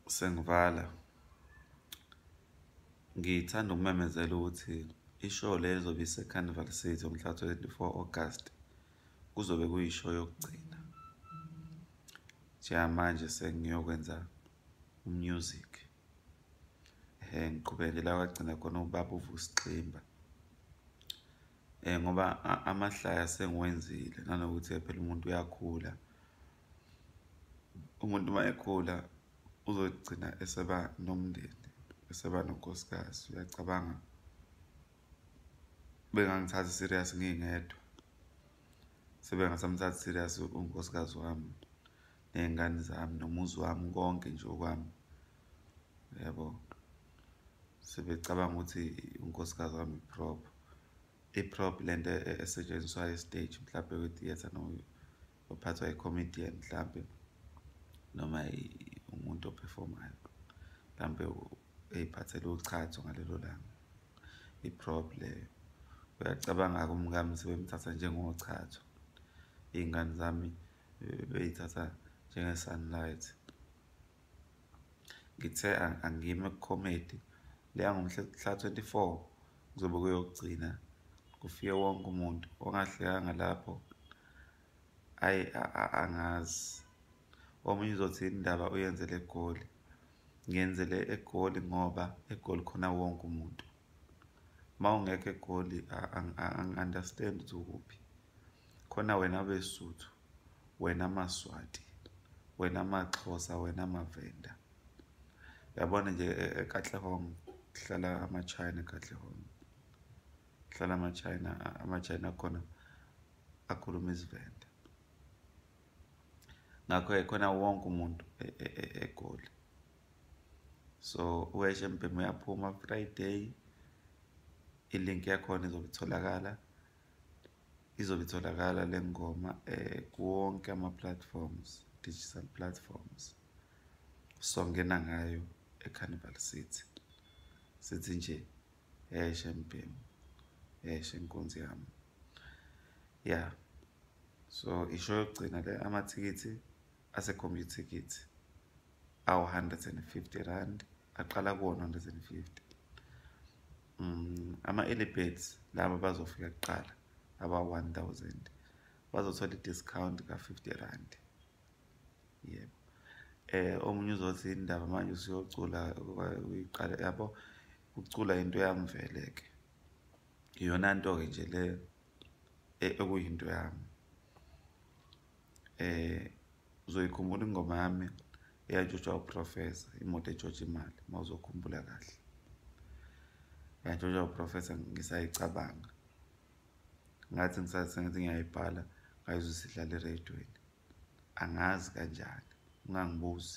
Sengivala, ngithanda ukumemezela ukuthi i-show le ezobe ise-Carnival City ngomhla 24 August kuzobe kuyi-show yokugcina. Njengamanje sengiyokwenza u-music. Ngiqhubeke la kwagcina khona ubaba uVusi Ximba. Ngoba amahlaya sengiwenzile, nanokuthi phela umuntu uyakhula. Umuntu uma ekhula uzogcina eseba nomndeni, eseba nonkosikazi. Uyacabanga bengangithathi serious ngingedwa, sebengasamthathi serious unkosikazi wami, ney'ngane zami, nomuzi wami, konke nje okwami, yabo. Sebecabanga ukuthi unkosikazi wami i-prop. I-prop lento esetshenziswa e-stage mhlampe kwi-theatre noma ophathwa i-comedian mhlampe, noma umuntu o-perform-ayo mhlampe ey'phathele uchatho ngalelo langa, i-prop leyo. Uyacabanga-ke umkami sebemthatha njengochatho, iy'ngane zami bey'thatha njenge-sunlight. Ngithe angime ku-comedy le yangomhla 24 kuzobe kuyokugcina, kufike wonke umuntu ongahlekanga lapho, ayi angazi. Omunye uzothi indaba uyenzele eGoli. Ngiyenzele eGoli ngoba eGoli khona wonke umuntu. Uma ungekho eGoli angi-understand ukuthi ukuphi. Khona wena beSuthu, wena maSwati, wena maXhosa, wena maVenda. Uyabona nje eKatlehong kuhlala ama-China, eKatlehong kuhlala ama-China, ama-China akhona akhuluma isiVenda. Ngakho-ke khona wonke umuntu eGoli. So uHM Bhemu uyaphuma Friday, i-link yakhona izobe itholakala, izobe itholakala le ngoma kuwonke ama-platforms, digital platforms. Songena ngayo eCarnival City. Sithi nje HM Bhemu, eshe nkunzi yami. Yeah. So isho yokugcina le, amathikithi ase-Computicket awu-R150, aqala kuwona 150. Ama-early birds, laba bazofika kuqala, aba-1000 bazothola i-discount ka-R50. Yebo. Omunye uzothi indaba manje usuyocula uyiqale, yabo, ukucula into yami vele-ke. Iyona nto-ke nje le okuyinto yami. Uzoyikhumbula ingoma yami eyantshotshwa uProfessor, imoto etshontsha imali, uma uzokhumbula kahle. Yantshotshwa uProfessor ngisayicabanga. Ngathi ngisathi ngiyayibhala, ngayizwa isidlala erediyweni. Angazi kanjani, ungangibuzi.